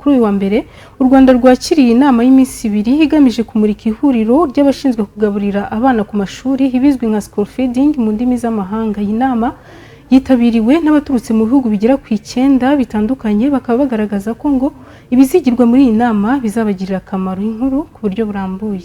Kuri uyu wa mbere, u Rwanda rwakiriye inama y'iminsi 2 igamije kumurika ihuriro ry'abashinzwe kugaburira abana ku mashuri, ibizwi nka school feeding mu ndimi z'amahanga. Iyi nama yitabiriwe n'abaturutse mu bihugu bigera ku 9 bitandukanye, bakaba bagaragaza ko ngo ibizigirwa muri iyi nama bizabagirira akamaro. Inkuru ku buryo burambuye.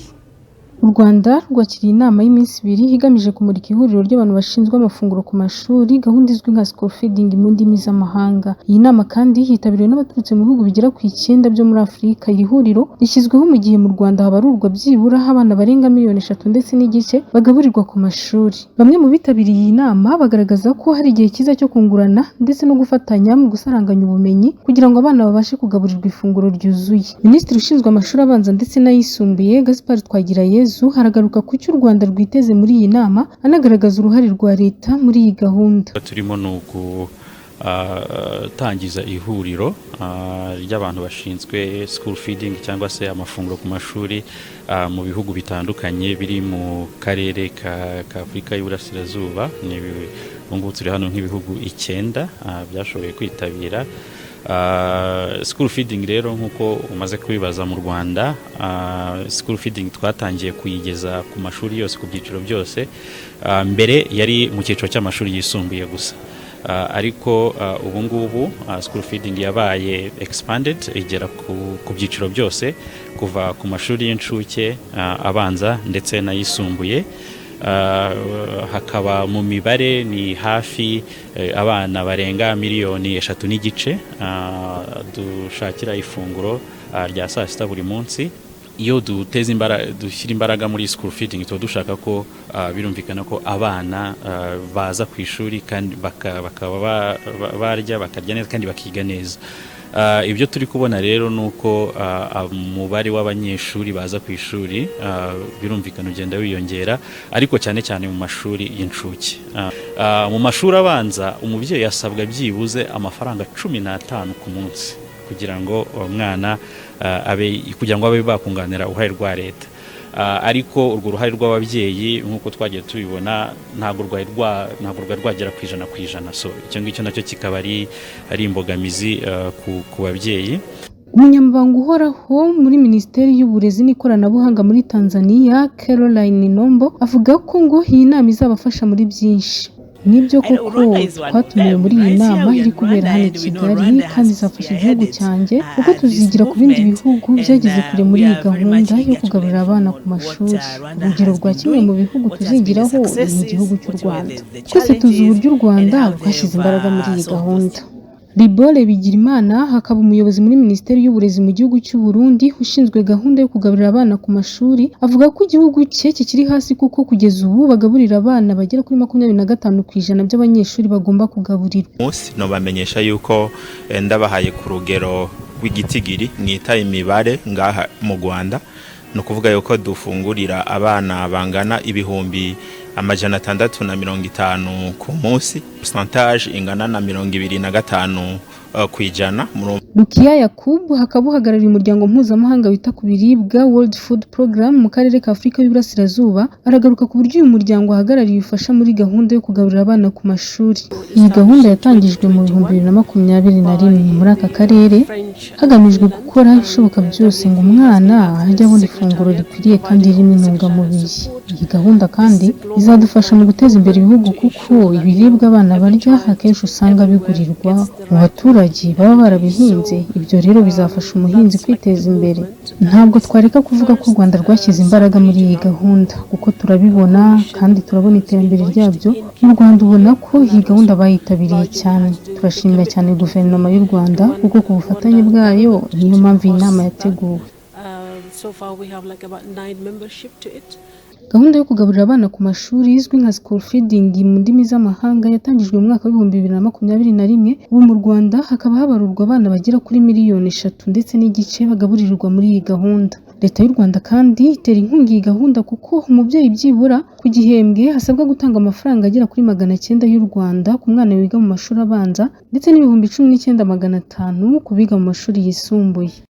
U Rwanda rwakiriye inama y'iminsi 2 igamije kumurika ihuriro ry'abantu bashinzwe amafunguro ku mashuri, gahunda izwi nka school feeding mu ndimi z'amahanga. Iyi nama kandi yitabiriwe n'abaturutse mu bihugu bigera ku 9 byo muri Afurika. Iri huriro rishyizweho mu gihe mu Rwanda habarurwa byibura abana barenga miliyoni 3 ndetse n'igice bagaburirwa ku mashuri. Bamwe mu bitabiriye iyi nama bagaragaza ko hari igihe cyiza cyo kungurana ndetse no gufatanya mu gusaranganya ubumenyi kugira ngo abana babashe kugaburirwa ifunguro ryuzuye. Minisitiri ushinzwe amashuri abanza ndetse n'ayisumbuye, Gaspard Twagirayezu, haragaruka ku cyo u Rwanda rwiteze muri iyi nama, anagaragaza uruhare rwa leta muri iyi gahunda. Turimo ni ugutangiza ihuriro ry'abantu bashinzwe school feeding cyangwa se amafunguro ku mashuri mu bihugu bitandukanye biri mu karere ka Afurika y'Iburasirazuba. Ubu ngubu turi hano nk'ibihugu 9 byashoboye kwitabira. School feeding rero, nk'uko umaze kubibaza, mu Rwanda school feeding twatangiye kuyigeza ku mashuri yose, ku byiciro byose. Mbere yari mu cyiciro cy'amashuri yisumbuye gusa, ariko ubu ngubu school feeding yabaye expanded, igera ku byiciro byose, kuva ku mashuri y'incuke, abanza ndetse n'ayisumbuye. Hakaba mu mibare ni hafi abana barenga miliyoni 3.5 dushakira ifunguro rya saa sita buri munsi. Iyo duteza imbaraga, dushyira imbaraga muri school feeding, tuba dushaka ko birumvikana ko abana baza ku ishuri kandi bakaba barya, bakarya neza kandi bakiga neza. Ibyo turi kubona rero ni uko umubare w'abanyeshuri baza ku ishuri birumvikana ugenda wiyongera, ariko cyane cyane mu mashuri y'incuke. Mu mashuri abanza umubyeyi asabwa byibuze amafaranga 15 ku munsi kugira ngo umwana abe, kugira ngo abe bakunganira uruhare rwa leta. Ariko urwo ruhare rw'ababyeyi, nk'uko twagiye tubibona, ntabwo rwari rwagera ku 100%. So icyo ngicyo nacyo kikaba ari imbogamizi ku babyeyi. Umunyamabanga uhoraho muri Minisiteri y'Uburezi n'Ikoranabuhanga muri Tanzania, Caroline Nombo, avuga ko ngo iyi nama izabafasha muri byinshi. Nibyo koko, twatumiwe muri iyi nama iri kubera hano i Kigali, kandi izafasha igihugu cyanjye kuko tuzigira ku bindi bihugu byageze kure muri iyi gahunda yo kugaburira abana ku mashuri. Urugero rwa kimwe mu bihugu tuzigiraho ni igihugu cy'u Rwanda. Twese tuzi uburyo u Rwanda rwashyize imbaraga muri iyi gahunda. Ribore Bigirimana, hakaba umuyobozi muri Minisiteri y'Uburezi mu gihugu cy'u Burundi ushinzwe gahunda yo kugaburira abana ku mashuri, avuga ko igihugu cye kikiri hasi kuko kugeza ubu bagaburira abana bagera kuri 25% by'abanyeshuri bagomba kugaburirwa. Munsi nobamenyesha yuko ndabahaye ku rugero rw'igitigiri mwita imibare, ngaha mu Rwanda ni ukuvuga yuko dufungurira abana bangana 650,000 ku munsi, pourcentage ingana na 25%. Rukiya Yakub, hakaba uhagarariye umuryango mpuzamahanga wita ku biribwa, World Food Program, mu karere ka Afurika y'Iburasirazuba, aragaruka ku buryo uyu muryango ahagarariye ufasha muri gahunda yo kugaburira abana ku mashuri. Iyi gahunda yatangijwe mu 2021 muri aka karere, hagamijwe gukora ibishoboka byose ngo umwana ajye abona ifunguro rikwiriye kandi ririmo intungamubiri. Iyi gahunda kandi izadufasha mu guteza imbere ibihugu, kuko ibiribwa abana barya akenshi usanga bigurirwa mu baturage baba barabihinze. Ibyo rero bizafasha umuhinzi kwiteza imbere. Ntabwo twareka kuvuga ko u Rwanda rwashyize imbaraga muri iyi gahunda, kuko turabibona kandi turabona iterambere ryabyo mu Rwanda. Ubona ko iyi gahunda bayitabiriye cyane. Turashimira cyane Guverinoma y'u Rwanda, kuko ku bufatanye bwayo niyo mpamvu iyi nama yateguwe. So far we have like about nine membership to it. Gahunda yo kugaburira abana ku mashuri izwi nka school feeding mu ndimi z'amahanga yatangijwe mu mwaka w'2021. Ubu mu Rwanda hakaba habarurwa abana bagera kuri miliyoni 3 ndetse n'igice bagaburirwa muri iyi gahunda. Leta y'u Rwanda kandi itera inkunga iyi gahunda, kuko umubyeyi byibura ku gihembwe asabwa gutanga amafaranga agera kuri 900 y'u Rwanda ku mwana wiga mu mashuri abanza, ndetse n'19,500 ku biga mu mashuri yisumbuye.